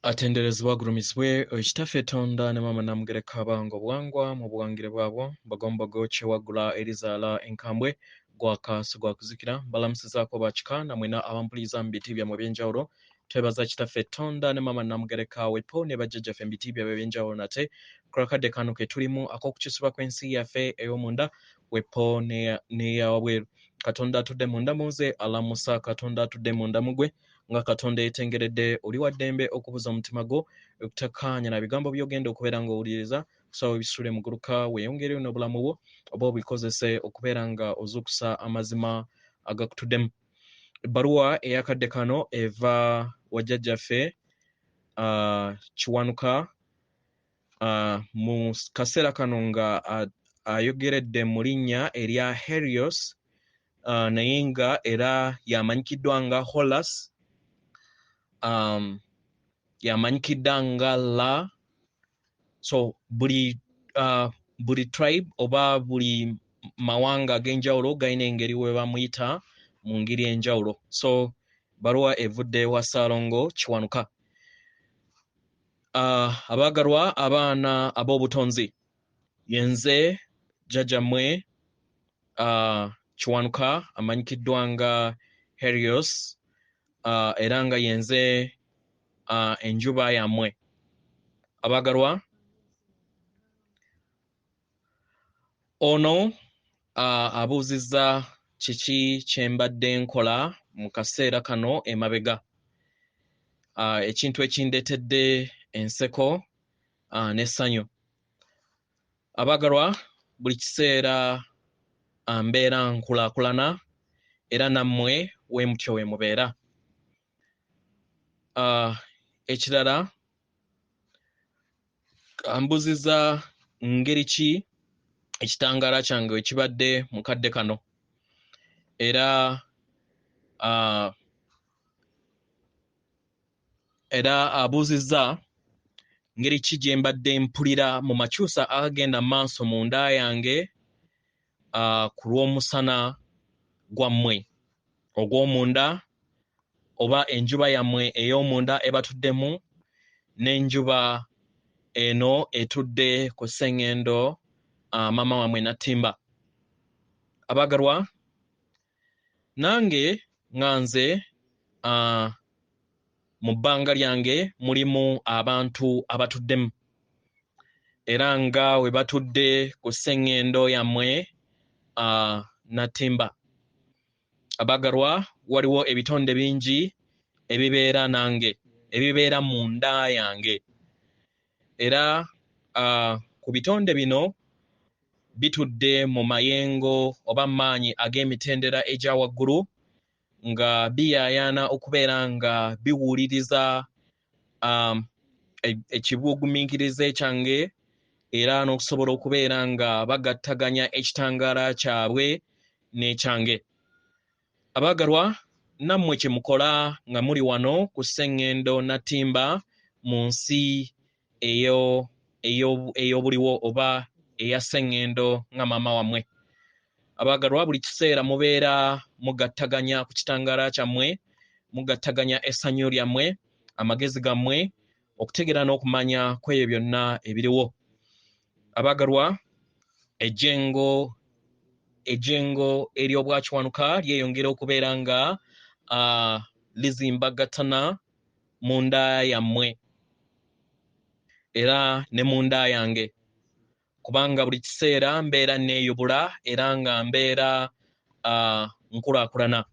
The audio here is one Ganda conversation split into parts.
Atenderezebwa agulumizibwe oyo Kitaffe Tonda ne Maama Namugereka abanga obuwangwa mu buwangire bwabwo Mbagombogo kyewaggula erizaala enkambwe gwaka si gwa kuzikira. Mbalamusizaako bakika na mwena abampuliriza mu biti byammwe eby'enjawulo. Twebaza Kitaffe Tonda ne Maama Namugereka wepo ne bajjajjaffe mu biti byabwe eby'enjawulo nate ku lwakadde kano ke tulimu ak'okukyusibwa kw'ensi yaffe ey'omunda wepo n'eyawabweru. Katonda atudde munda mu nze alamusa Katonda atudde munda mu gwe nga Katonda yetengeredde oli wa ddembe okubuza omutima gwo okutakkaanya na bigambo by'ogenda okubeera ng'owuliriza kusaba obisule muguluka weeyongereyo n'obulamu bwo oba obikozese okubeera nga ozuukusa amazima agakutuddemu. Ebbaluwa ey'akadde kano eva wa jjajjaffe Kiwanuka mu kaseera kano nga ayogeredde mu linnya erya Helios, naye nga era yamanyikiddwa nga Horace, yamanyikiddwa nga La. So buli tribe oba buli mawanga ag'enjawulo galina engeri we bamuyita mu ngeri enjawulo. So baluwa evudde wa Ssaalongo Kiwanuka. Abaagalwa abaana ab'obutonzi, yenze jjajjammwe Kiwanuka amanyikiddwa nga Helios, era nga yenze enjuba yammwe. Abaagalwa, ono abuuzizza kiki kye mbadde nkola mu kaseera kano emabega, ekintu ekindeetedde enseko n'essanyu. Abaagalwa, buli kiseera mbeera nkulaakulana era nammwe we mutyo we mubeera. Ekirala ambuuzizza ngeri ki ekitangaala kyange we kibadde mu kadde kano, era abuuzizza ngeri ki gye mbadde mpulira mu makyusa agagenda maaso munda yange ku lw'omusana gwammwe ogw'omunda oba enjuba yammwe ey'omunda ebatuddemu n'enjuba eno etudde ku ssengendo maama wammwe Nattimba. Abaagalwa, nange nga nze mu bbanga lyange mulimu abantu abatuddemu era nga we batudde ku ssengendo yammwe Nattimba. Abaagalwa, waliwo ebitonde bingi ebibeera nange, ebibeera munda yange, era ku bitonde bino bitudde mu mayengo oba maanyi ag'emitendera egya waggulu nga biyaayaana okubeera nga biwuliriza ekibugumiikirize kyange era n'okusobola okubeera nga bagattaganya ekitangaala kyabwe n'ekyange. Abaagalwa, nammwe kye mukola nga muli wano ku ssengendo Nattimba mu nsi ey'obuliwo oba eya ssengendo nga maama wammwe. Abaagalwa, buli kiseera mubeera mugattaganya ku kitangaala kyammwe, mugattaganya essanyu lyammwe, amagezi gammwe, okutegeera n'okumanya kw'ebyo byonna ebiriwo. Abaagalwa, ejjengo ery'Obwakiwanuka lyeyongera okubeera nga lizimbagatana munda yammwe era ne munda yange, kubanga buli kiseera mbeera neeyubula era nga mbeera nkulaakulana.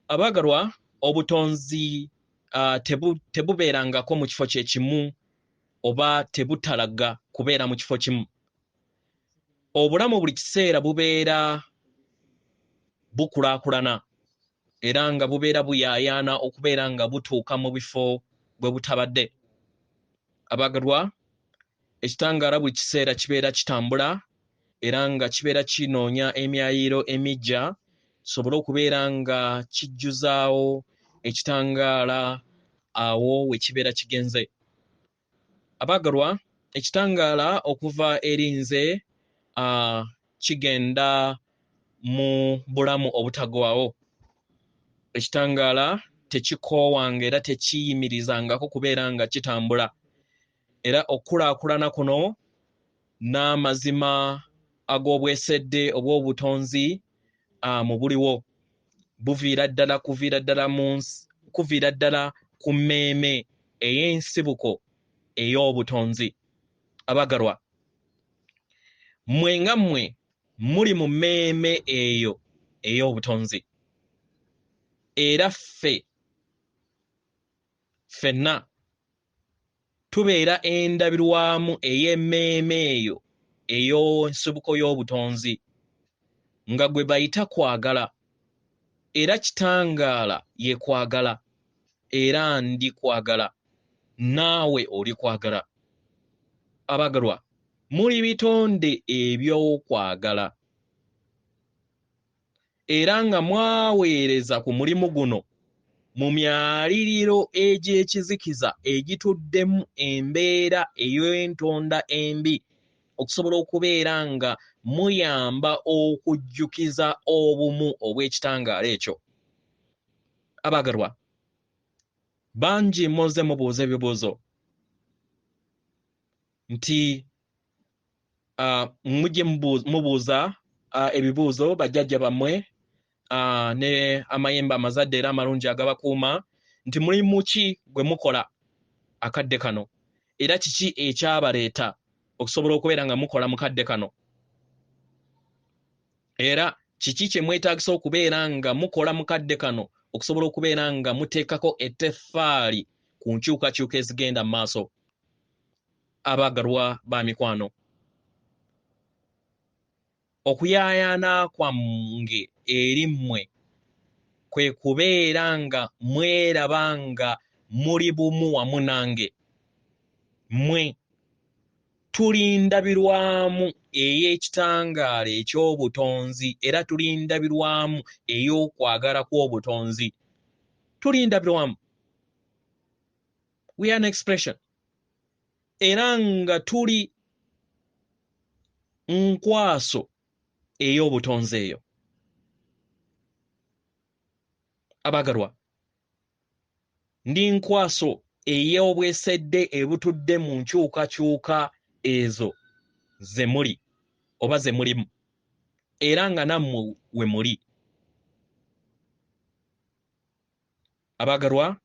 Abaagalwa, obutonzi tebubeerangako mu kifo kye kimu oba tebutalaga kubeera mu kifo kimu. Obulamu buli kiseera bubeera bukulaakulana era nga bubeera buyaayaana okubeera nga butuuka mu bifo bwe butabadde. Abaagalwa, ekitangaala buli kiseera kibeera kitambula era nga kibeera kinoonya emyayiro emiggya kisobole okubeera nga kijjuzaawo ekitangaala awo we kibeera kigenze. Abaagalwa, ekitangaala okuva eri nze kigenda mu bulamu obutaggwaawo. Ekitangaala Tekikoowanga era tekiyimirizangako kubeera nga kitambula. Era okukulaakulana kuno n'amazima ag'obwesedde obw'obutonzi mu buliwo buviira ddala kuviira ddala mu kuviira ddala ku mmeeme ey'ensibuko ey'obutonzi. Abagalwa, mmwe nga mmwe muli mu mmeeme eyo ey'obutonzi, era ffe ffenna tubeera endabirwamu ey'emmeeme eyo ey'ensibuko y'obutonzi, nga gwe bayita kwagala, era kitangaala ye kwagala, era ndi kwagala, naawe oli kwagala. Abagalwa, muli bitonde eby'okwagala, era nga mwaweereza ku mulimu guno mu myaliriro egy'ekizikiza egituddemu embeera ey'entonda embi, okusobola okubeera nga muyamba okujjukiza obumu obw'ekitangaala ekyo. Abagalwa, bangi muzze mubuuza ebibuuzo nti mujje mubuuza ebibuuzo bajjajja bammwe ne amayembe amazadde era amalungi agabakuuma nti mulimu ki gwe mukola akadde kano, era kiki ekyabaleeta okusobola okubeera nga mukola mu kadde kano, era kiki kye mwetaagisa okubeera nga mukola mu kadde kano okusobola okubeera nga muteekako etteffaali ku nkyukakyuka ezigenda mu maaso. Abaagalwa ba mikwano, okuyaayaana kwange eri mmwe kwe kubeera nga mweraba nga muli bumu wamu nange. Mmwe tuli ndabirwamu ey'ekitangaala eky'obutonzi, era tuli ndabirwamu ey'okwagala kw'obutonzi. Tuli ndabirwamu, we are an expression, era nga tuli nkwaso ey'obutonzi eyo. Abagalwa, ndi nkwaso ey'obwesedde ebutudde mu nkyukakyuka ezo ze muli oba ze mulimu, era nga nammwe we muli. Abagalwa,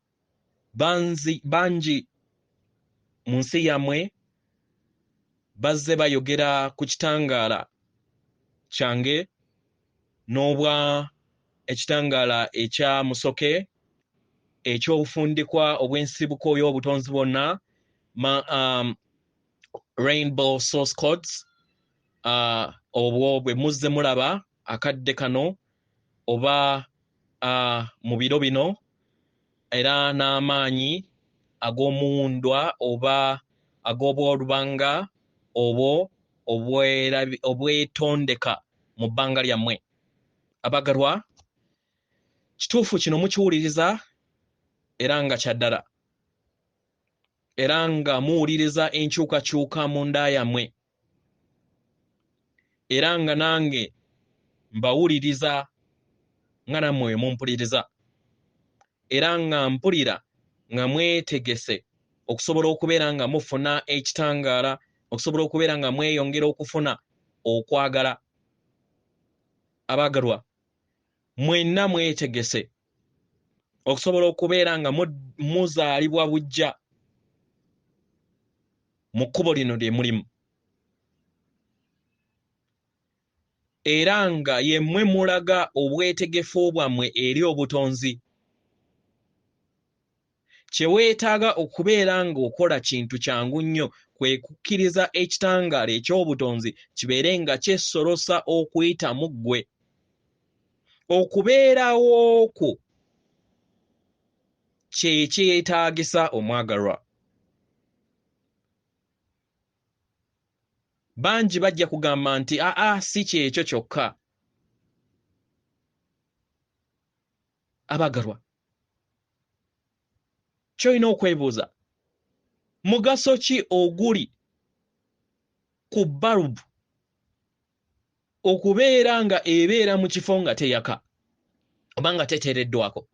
bangi mu nsi yammwe bazze bayogera ku kitangaala kyange n'obwa ekitangaala ekya Musoke eky'obufundikwa obw'ensibuko y'obutonzi bwonna, Rainbow Source Codes, obwo bwe muzze mulaba akadde kano oba mu biro bino, era n'amaanyi ag'omuwundwa oba ag'obwolubanga obwo obwetondeka mu bbanga lyammwe. Abagalwa, kituufu kino mukiwuliriza era nga kya ddala, era nga muwuliriza enkyukakyuka mu nda yammwe, era nga nange mbawuliriza nga nammwe mumpuliriza, era nga mpulira nga mwetegese okusobola okubeera nga mufuna ekitangaala, okusobola okubeera nga mweyongera okufuna okwagala. Abagalwa, mwenna mwetegese okusobola okubeera nga muzaalibwa buggya mu kkubo lino lye mulimu, era nga yemmwe mulaga obwetegefu bwammwe eri obutonzi. Kye weetaaga okubeera ng'okola kintu kyangu nnyo, kwe kukkiriza ekitangaala eky'obutonzi kibeere nga kyesolosa okuyita mu ggwe. Okubeerawo kwo kye kyetaagisa omwagalwa. Bangi bajja kugamba nti aa, si kyekyo kyokka. Abagalwa, ky'olina okwebuuza, mugaso ki oguli ku balubu okubeera nga ebeera mu kifo nga teyaka oba nga teteereddwako?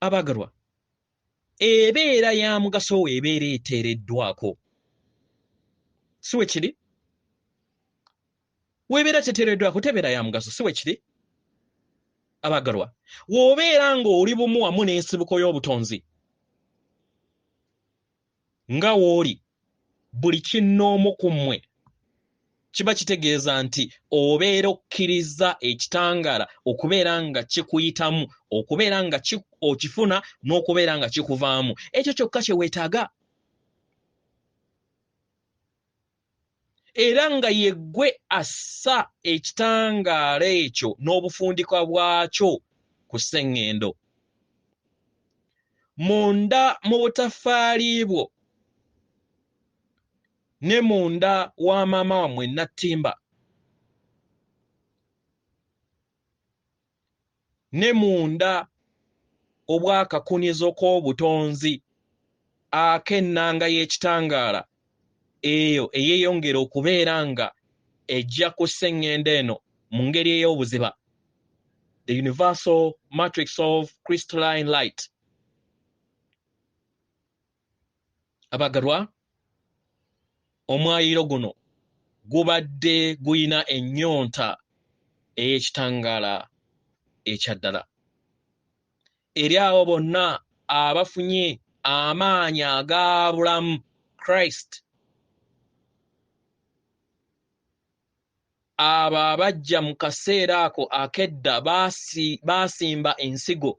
Abagalwa, ebeera ya mugaso ebeera eteereddwako, si we kiri? Weebeera teteereddwako tebeera ya mugaso, si we kiri? Abagalwa, w'obeera ng'oli bumu wamu n'ensibuko y'obutonzi nga w'oli buli kinnoomu ku mmwe, kiba kitegeeza nti obeera okkiriza ekitangaala okubeera nga kikuyitamu, okubeera nga okifuna n'okubeera nga kikuvaamu. Ekyo kyokka kye weetaaga. Era nga yeggwe assa ekitangaala ekyo n'obufundikwa bwakyo ku sseŋŋendo. Munda mu butaffaali bwo ne munda wa maama wammwe Nattimba ne munda obw'akakunizo k'obutonzi ak'ennanga y'ekitangaala eyo eyeeyongera okubeera nga ejja ku sseŋŋendo eno mu ngeri ey'obuziba, the universal matrix of crystalline light. Abagalwa, omwayiro guno gubadde guyina ennyonta ey'ekitangaala ekya ddala. Eri abo bonna abafunye amaanyi aga bulamu Christ, abo abajja mu kaseera ako ak'edda baasimba ensigo,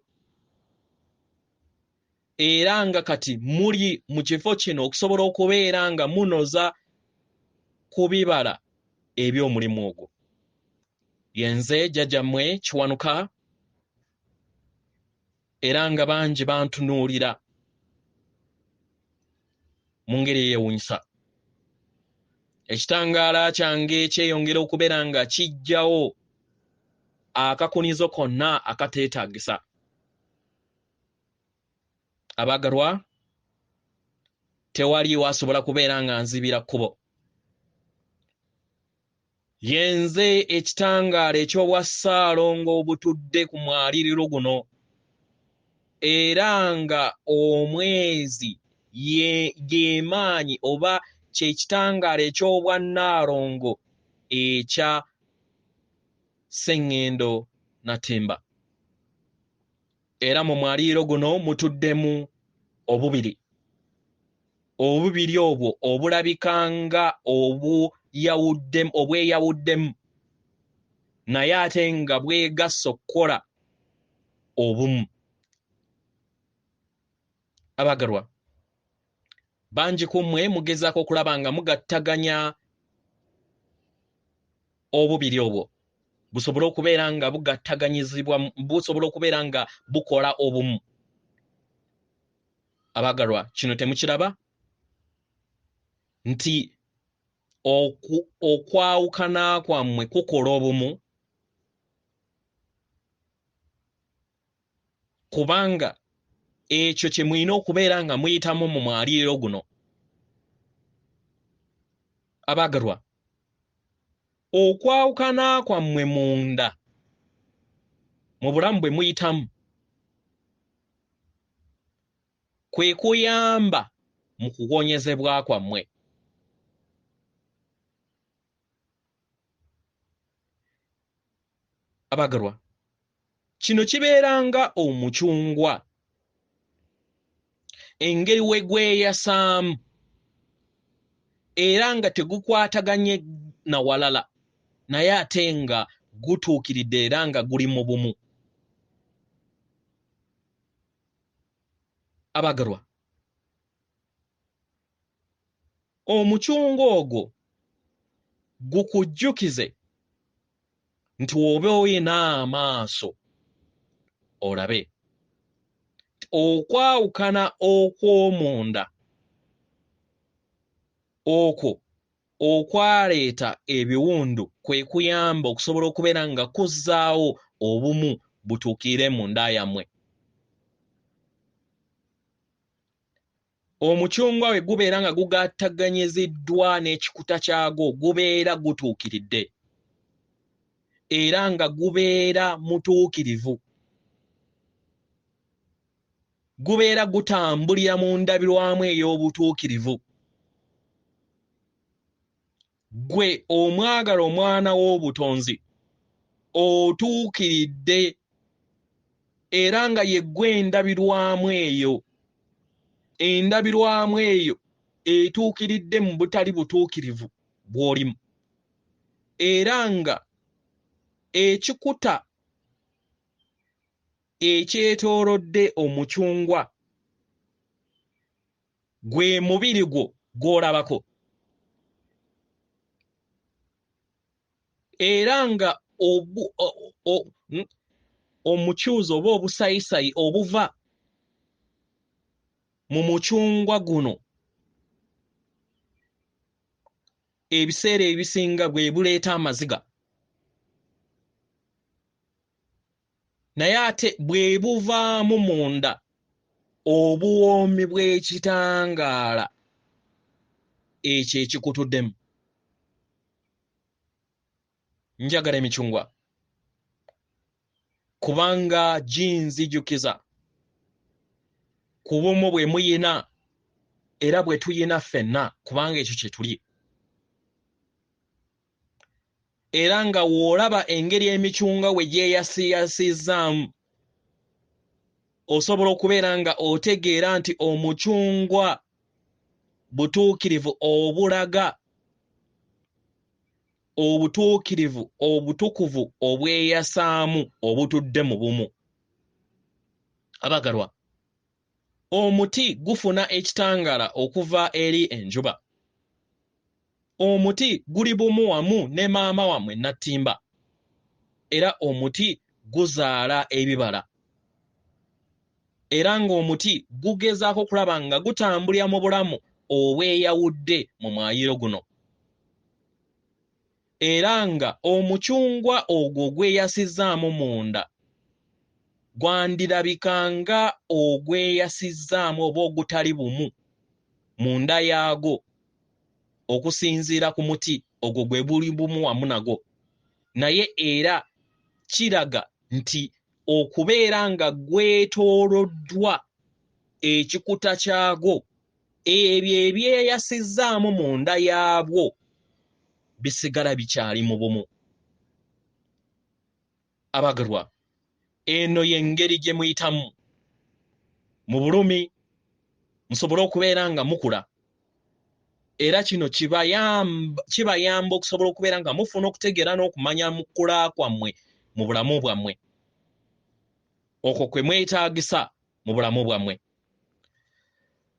era nga kati muli mu kifo kino okusobola okubeera nga munoza ku bibala eby'omulimu ogwo. Yenze jjajjammwe Kiwanuka, era nga bangi bantunuulira mu ngeri eyeewuunyisa. Ekitangaala kyange kyeyongera okubeera nga kijjawo akakunizo konna akateetaagisa. Abagalwa, tewaliiwo asobola kubeera nga nzibira kkubo. Yenze ekitangaala eky'obwa Ssaalongo obutudde ku mwaliiro guno, era nga omwezi ge maanyi oba kye kitangaala eky'obwa Nnaalongo ekya Sseŋŋendo Nattimba. Era mu mwaliiro guno mutuddemu obubiri. Obubiri obwo obulabika nga obweyawuddemu, naye ate nga bwegasse okukola obumu. Abagalwa, bangi ku mmwe mugezaako okulaba nga mugattaganya obubiri obwo busobole okubeera nga bugattaganyizibwa, busobola okubeera nga bukola obumu. Abagalwa, kino temukiraba nti okwawukana kwammwe kukola obumu? Kubanga ekyo kye mulina okubeera nga muyitamu mu mwaliiro guno. Abagalwa, okwawukana kwammwe munda mu bulamu bwe muyitamu kwe kuyamba mu kuwonyezebwa kwammwe. Abagalwa, kino kibeera nga omucungwa, engeri we gweyasaamu era nga tegukwataganye na walala, naye ate nga gutuukiridde era nga guli mu bumu. Abagalwa, omucungwa ogwo gukujjukize nti oba olina amaaso olabe okwawukana okw'omunda okwo okwaleeta ebiwundu kwe kuyamba okusobola okubeera nga kuzzaawo obumu butuukirire munda yammwe. Omucungwa bwe gubeera nga gugattaganyiziddwa n'ekikuta kyagwo, gubeera gutuukiridde era nga gubeera mutuukirivu. Gubeera gutambulira mu ndabirwamu ey'obutuukirivu. Gwe omwagala omwana w'obutonzi otuukiridde, era nga ye ggwe endabirwamu eyo. Endabirwamu eyo etuukiridde mu butali butuukirivu bw'olimu, era nga ekikuta ekyetoolodde omucungwa gwe mubiri gwo gw'olabako, era nga omukyuzi oba obusayisayi obuva mu mucungwa guno ebiseera ebisinga bwe buleeta amaziga, naye ate bwe buvaamu munda obuwoomi bw'ekitangaala ekyo ekikutuddemu. Njagala emicungwa kubanga ginzijukiza ku bumu bwe muyina era bwe tuyina ffenna, kubanga ekyo kye tuli. Era nga w'olaba engeri emicungwa we gyeyasiyasizaamu, osobola okubeera nga otegeera nti omucungwa butuukirivu obulaga obutuukirivu obutukuvu obweyasaamu obutudde mu bumu. Abagalwa, omuti gufuna ekitangaala okuva eri enjuba. Omuti guli bumu wamu ne maama wammwe Nattimba, era omuti guzaala ebibala, era ng'omuti gugezaako okulaba nga gutambulira mu bulamu obweyawudde mu mwayiro guno, era nga omucungwa ogwo gweyasizaamu munda gwandirabika nga ogweyasizaamu oba ogutali bumu munda yaago okusinziira ku muti ogwo gwe buli bumu wamu nagwo. Naye era kiraga nti okubeera nga gwetooloddwa ekikuta kyagwo, ebyo ebyeyasizaamu munda yaabwo bisigala bikyali mu bumu. Abagalwa, eno y'engeri gye muyitamu mu bulumi musobole okubeera nga mukula, era kino kibayamba okusobola okubeera nga mufuna okutegeera n'okumanya mu kukula kwammwe mu bulamu bwammwe, okwo kwe mwetaagisa mu bulamu bwammwe.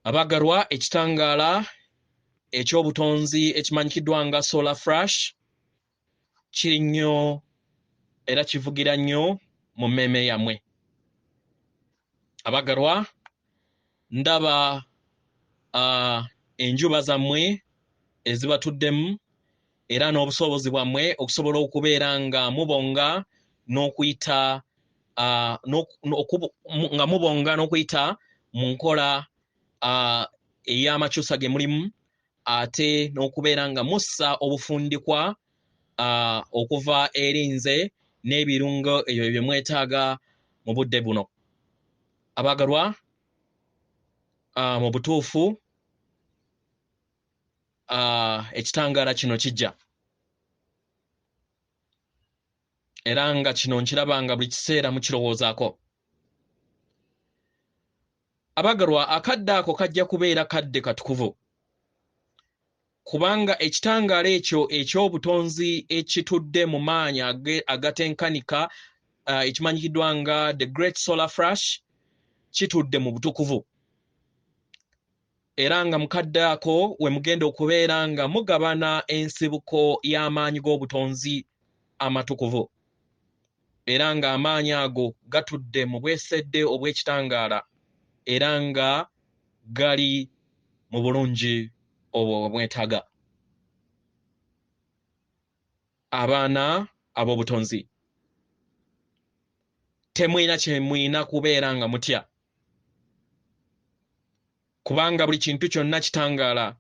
Abagalwa, ekitangaala ekyobutonzi ekimanyikiddwa nga solar flash kiri nnyo era kivugira nnyo mu mmeeme yammwe. Abagalwa, ndaba enjuba zammwe ezibatuddemu era n'obusobozi bwammwe okusobola okubeera nga mubonga n'okuyita nga mubonga n'okuyita mu nkola ey'amakyusa ge mulimu, ate n'okubeera nga mussa obufundikwa okuva eri nze n'ebirungo ebyo bye mwetaaga mu budde buno. Abagalwa, mu butuufu ekitangaala kino kijja, era nga kino nkiraba nga buli kiseera mukirowoozaako. Abagalwa, akadde ako kajja kubeera kadde katukuvu, kubanga ekitangaala ekyo ekyobutonzi ekitudde mu maanyi agatenkanika, ekimanyikiddwa nga the great solar flash, kitudde mu butukuvu, era nga mukadde ako we mugenda okubeera nga mugabana ensibuko y'amaanyi g'obutonzi amatukuvu, era ng'amaanyi ago gatudde mu bwesedde obw'ekitangaala, era nga gali mu bulungi obwo bwetaaga. Abaana ab'obutonzi, temulina kye mulina kubeera nga mutya, kubanga buli kintu kyonna kitangaala,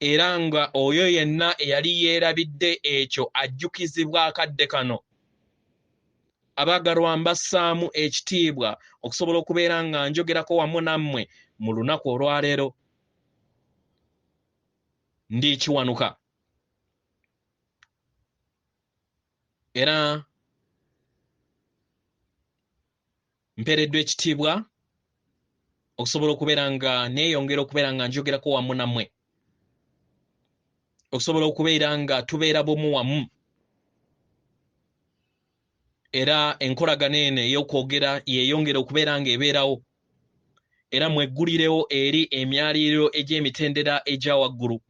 era nga oyo yenna eyali yeerabidde ekyo ajjukizibwa akadde kano. Abaagalwa, mbassaamu ekitiibwa okusobola okubeera nga njogerako wamu nammwe mu lunaku olwaleero. Ndi Kiwanuka, era mpeereddwa ekitiibwa okusobola okubeera nga neeyongera okubeera nga njogerako wamu nammwe, okusobola okubeera nga tubeera bumu wamu, era enkolagana eno ey'okwogera yeeyongera okubeera ng'ebeerawo, era mweggulirewo eri emyaliiro egy'emitendera egya waggulu,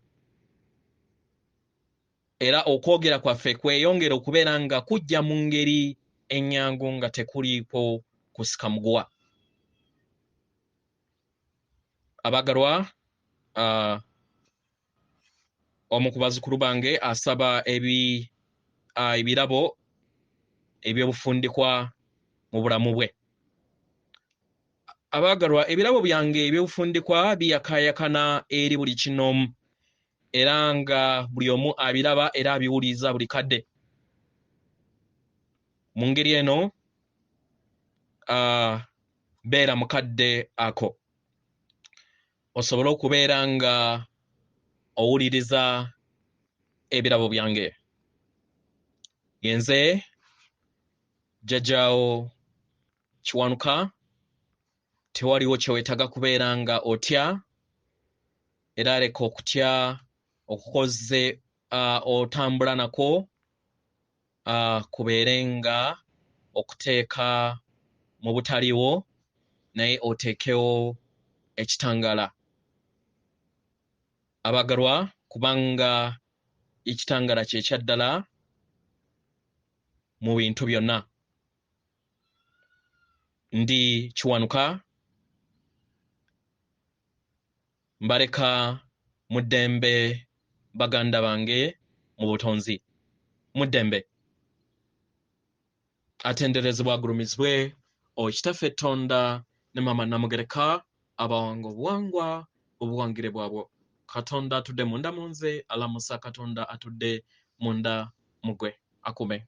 era okwogera kwaffe kweyongera okubeera nga kujja mu ngeri ennyangu nga tekuliiko kusika muguwa. Abagalwa, omu ku bazzukulu bange asaba ebirabo eby'obufundikwa mu bulamu bwe. Abaagalwa, ebirabo byange eby'obufundikwa biyakaayakana eri buli kinoomu, era nga buli omu abiraba era abiwuliriza buli kadde. Mu ngeri eno, beera mukadde ako osobole okubeera nga owuliriza ebirabo byange. Yenze jjajjaawo Kiwanuka, tewaliwo kye weetaaga kubeera nga otya, era leka okutya okukoze otambula nakwo kubeere nga okuteeka mu butaliiwo, naye oteekewo ekitangaala. Abaagalwa, kubanga ekitangaala kye kya ddala mu bintu byonna. Ndi Kiwanuka, mbaleka mu ddembe baganda bange mu butonzi. Mu ddembe. Atenderezebwa agulumizibwe oyo Kitaffe Ttonda ne Maama Namugereka abawanga obuwangwa obuwangire bwabwo. Katonda atudde munda mu nze alamusa Katonda atudde munda mu ggwe. Akume.